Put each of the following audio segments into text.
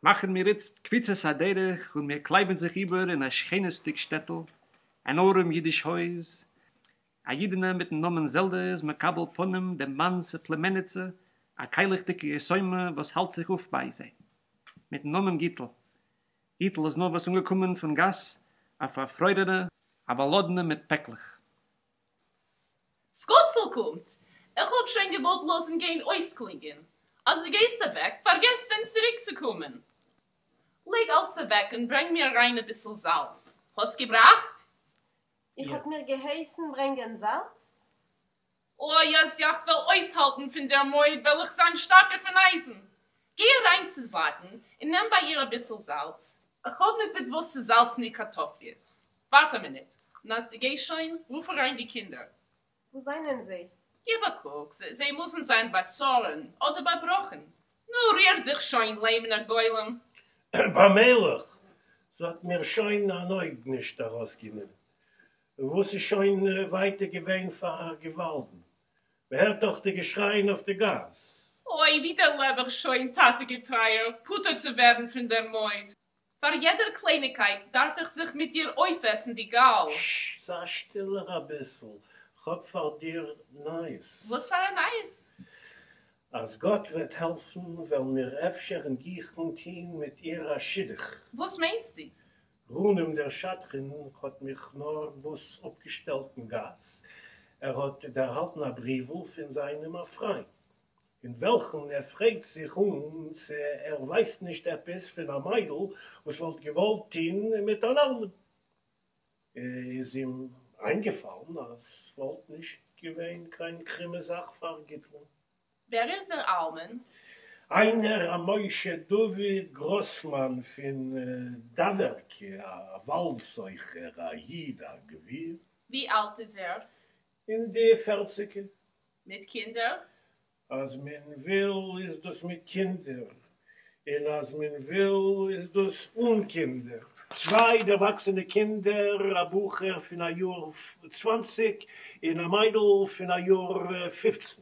מאכן מיר איצט קפיצת הדרך און מיר קלייבן זיך איבער אין א שכנות'דיג שטעטל, אן ארעם אידיש הויז. א אידענע מיטן נאמען זעלדע איז מקבל פנים דעם מאנ'ס פלעמעניצע, א קיילעכדיגע יתומה וואס האלט זיך אויף ביי זיי, מיטן נאמען גיטל. גיטל איז נארוואס אנגעקומען פון גאס, א פארפרוירענע, א באלאדענע מיט פעקלעך. ס'גאָצל קומט! איך האָב שוין געוואָלט לאָזן גיין אויסקלינגען, אַז דו גייסט אַוועק, פאַרגעסט ווען צוריקצוקומען. לייג אַלץ אַוועק און ברענג מיר אַריין אַ ביסל זאַלץ. האָסט געבראַכט? איר האָט מיר געהייסן ברענגען זאַלץ? אוי, אַז יאַך וועל אויסהאַלטן פון דער מויד, וועל איך זיין שטאַרקער פון אייזן. גיי אַריין צו זלאַטען און נעם ביי איר אַ ביסל זאַלץ. איך האָב ניט מיט וואָס צו זאַלצן די קאַרטאָפליעס. וואַרט אַ מינוט, און אַז דו גייסט שוין, רוף אַריין די קינדער. וואו זיינען זיי? גיב אַ קוק, זיי מוזן זיין ביי שׂרהן אָדער ביי ברכהן. נו, ריר זיך שוין, ליימענער גולם! פּאַמעלעך, זי האָט מיר שוין אַן אויג נישט אַרויסגענומען. וואָס איז שוין ווייטער געווען פאַר געוואַלדן? מ'הערט דאָך די געשרייען אויף דער גאַס. אוי, ווי דערלעב איך שוין, טאַטע געטרייער, פּטור צו ווערן פון דער מויד? פאר יעדער קלייניגקייט דארף איך זיך מיט דיר אויפעסן די גאל. ששש, זיי שטילער אביסל, כ'האב פאר דיר נייעס. וואס פאר א נייעס? אז גאט וועט העלפן וועלן מיר אפשר אין גיכן טוהן מיט איר א שידוך. וואס מיינסטו? רונעם דער שדכן האט מיך נאר וואס אפגעשטעלט אין גאס, ער האט דערהאלטן א בריוול פון זיינעם א פריינט, אין וועלכן ער פרעגט זיך אן צו ער ווייסט נישט עפעס פון א מיידל וואס וואלט געוואלט טון מיט אן אלמן. איז אים איינגעפאלן אז ס'וואלט נישט געווען קיין קרומע זאך פאר גיטל'ן. ווער איז דער אלמן? איינער א משה דוד גראסמאן פון דאווערקע, א וואלד סוחר, א איד א גביר. ווי אלט איז ער? אין די פערציגער. מיט קינדער? אז מען וויל איז דאס מיט קינדער, און אז מען וויל איז דאס אן קינדער. צוויי דערוואקסענע קינדער, א בחור פון א יאר צוואנציג און א מיידל פון א יאר פופצן.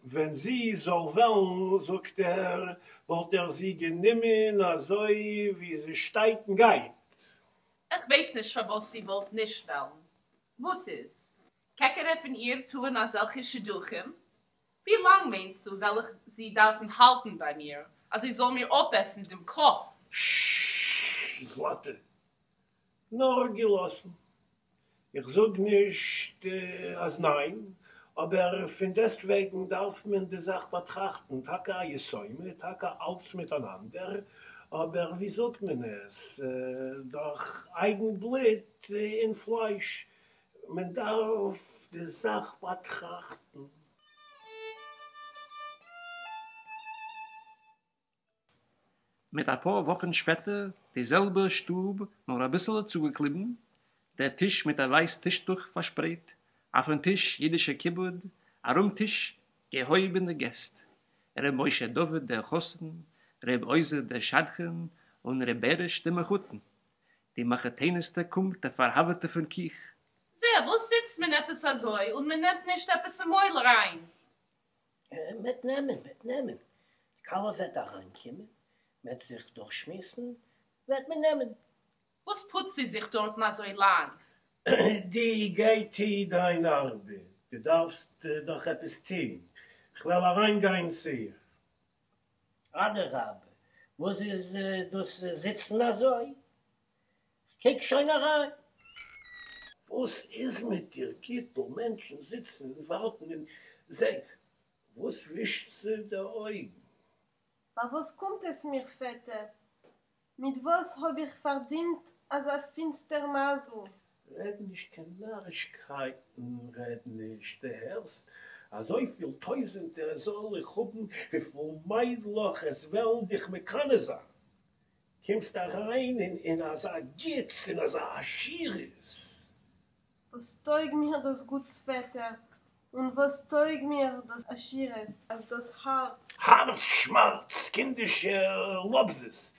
ווען זי זאל וועלן, זאגט ער, וואלט ער זי גענומען אזוי ווי זי שטייט און גייט. איך ווייס נישט פארוואס זי וואלט נישט וועלן. וואס איז? קעקערע פון איר טוען אזעלכע שידוכים? ווי לאנג מיינסטו וועל איך זי דארפן האלטן ביי מיר אז זי זאל מיר אפעסן דעם קאפ? ששש, זלאטע, נאר געלאסן. איך זאג נישט אז ניין, אבער פון דעסטוועגן דארף מען די זאך באטראכטן, טאקע א יתומה, טאקע אלץ מיטאנאנדער, אבער ווי זאגט מען עס, דאך אייגן בלוט און פלייש, מען דארף די זאך באטראכטן. מיט א פאר וואכן שפעטער, די זעלבע שטוב, נאר אביסעלע צוגעקליבן, דער טיש מיט א ווייס טישטוך פארשפרייט, אויפן טיש אידישע כיבוד, ארום טיש געהויבענע געסט, ר' משה דוד דער חתן, ר' עוזר דער שדכן, און ר' בעריש דער מחותן. די מחותנת'טע קומט א פארהאוועטע פון קיך. זע, וואס זיצט מען עפעס אזוי און מען נעמט נישט עפעס אין מויל אריין? מ'עט נעמען, מ'עט נעמען. די כלה וועט אריינקומען, מ'עט זיך דורכשמועסן, וועט מען נעמען. וואס פוצט זי זיך דארטן אזוי לאנג? דו גיי טו דיין ארבעט, דו דארפסט דאך עפעס טון, כ'וועל אריינגיין צו איר. אדרבה, וואס איז דאס זיצן אזוי? כ'קוק שוין אריין. וואס איז מיט דיר גיטל, מענטשן זיצן און ווארטן און זע וואס ווישט זי די אויגן. פארוואס קומט עס מיר פעטער? מיט וואס האב איך פארדינט אזא פינסטער מזל? רעד נישט קיין נארישקייטן, רעד נישט, דו הערסט? אזויפיל טויזענטער זאל איך האבן וויפיל מיידלעך עס וועלן דיך מקנא זיין, קומסט אריין אין אזא גוטס, אין אזא עשירות. וואס טויג מיר דאס גוטס פעטער, און וואס טויג מיר דאס עשירות, אז דאס הארץ. הארץ שמארץ, קינדישע לאבזעס,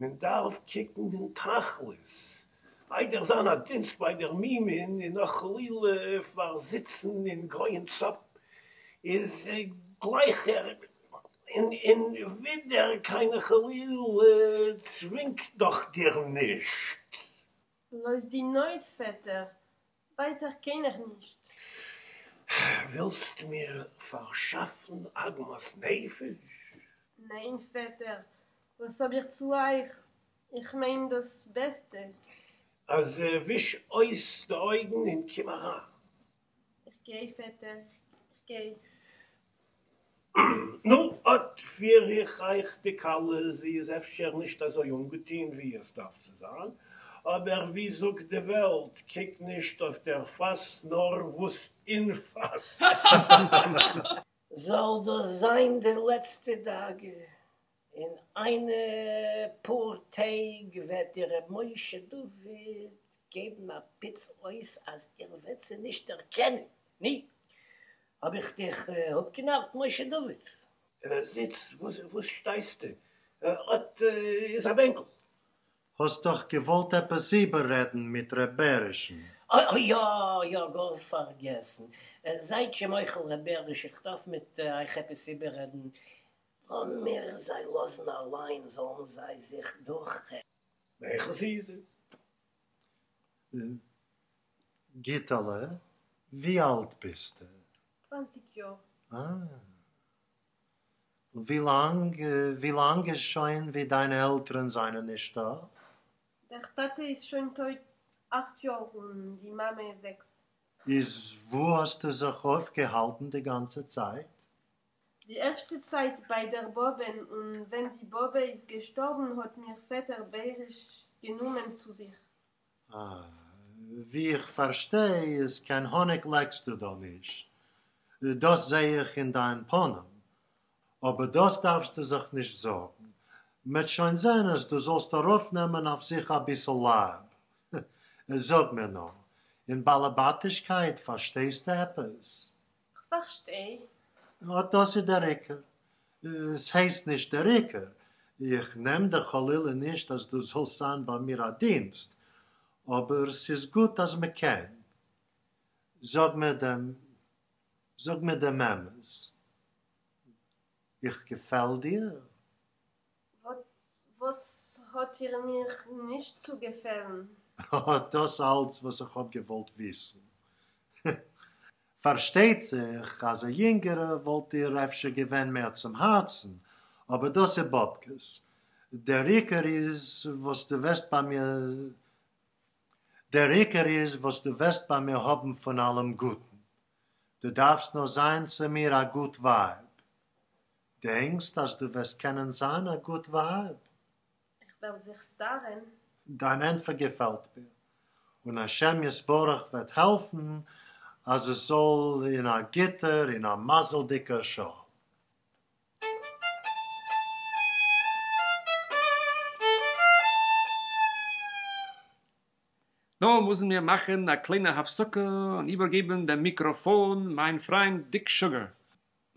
מען דארף קוקן אין תכלית, איידער זיין א דינסט ביי דער מומען און נאך חלילה פארזיצן אין גרויען צאפ איז גלייכער. און ווידער קיינער חלילה צווינגט דאך דיר נישט. בלויז די נויט, פעטער, ווייטער קיינער נישט. ווילסט מיר פארשאפן עגמת נפש? ניין, פעטער, וואס האב איך צו אייך? איך מיין דאס בעסטע. אז וויש אויס די אויגן און קום אריין. איך גיי, פעטער, איך גיי. נו, אט פיר איך אייך די כלה, זי איז אפשר נישט אזוי אנגעטון ווי עס דארף צו זיין, אבער ווי זאגט די וועלט, קוק נישט אויף דער פאס נאר וואס אין פאס. זאל דאס זיין די לעצטע דאגה, אין איינע פאר טעג וועט דיר ר' משה דוד געבן א פיץ אויס אז איר וועט זי נישט דערקענען. נו, האב איך דיך אפגענארט משה דוד? זיץ, וואס שטייסטו? אט איז א בענקל. האסט דאך געוואלט עפעס איבעררעדן מיט ר' בעריש'ן. אוי יא יא, גאר פארגעסן. זייטזשע מוחל ר' בעריש, איך דארף מיט אייך עפעס איבעררעדן. לאמיר זיי לאזן אליין זאלן זיי זיך דורכרעדן. מהיכא תיתי? גיטעלע, ווי אלט ביסטו? צוואנציג יאר. אה. ווי לאנג, ווי לאנג איז שוין ווי דיינע עלטערן זענען נישטא? דער טאטע איז שוין טויט אכט יאר און די מאמע זעקס. איז וואו האסטו זיך אויפגעהאלטן די גאנצע צייט? די ערשטע צייט ביי דער באבען און ווען די באבע איז געשטארבן האט מיר פעטער בעריש גענומען צו זיך. אה, ווי איך פארשטיי איז קיין האניג לעקסטו דא נישט, דאס זעה איך אין דיין פנים, אבער דאס דארפסטו זיך נישט זארגן, מ'עט שוין זען אז דו זאלסט ארויפנעמען אויף זיך אביסל לייב. זאג מיר נאר, אין באלעבאטישקייט פארשטייסטו עפעס? כ'פארשטיי. אט דאס איז דער עיקר. ס'הייסט נישט דער עיקר, איך נעם דיך חלילה נישט אז דו זאלסט זיין ביי מיר א דינסט, אבער ס'איז גוט אז מ'קען. זאג מיר דעם, זאג מיר דעם אמת, איך געפעל דיר? וואס האט איר מיר נישט צו געפעלן? אט דאס אלץ וואס איך האב געוואלט וויסן. פארשטייט זיך אז א יונגערע וואלט דיר אפשר געווען מער צום הארצן, אבער דאס איז באבקעס. דער עיקר איז וואס דו וועסט ביי מיר דער עיקר איז וואס דו וועסט ביי מיר האבן פון אלעם גוטן. דו דארפסט נאר זיין צו מיר א גוט ווייב. דענקסט אז דו וועסט קענען זיין א גוט ווייב? איך וועל זיך סטארען. דיין ענטפער געפעלט מיר, און השם יתברך וועט העלפן אז עס זאל אין א גוטער און א מזל'דיגער שעה. דא מוזן מיר מאכן א קליינע הפסקה און איבערגעבן דעם מיקראפאן מיין פריינד דיק שוגער.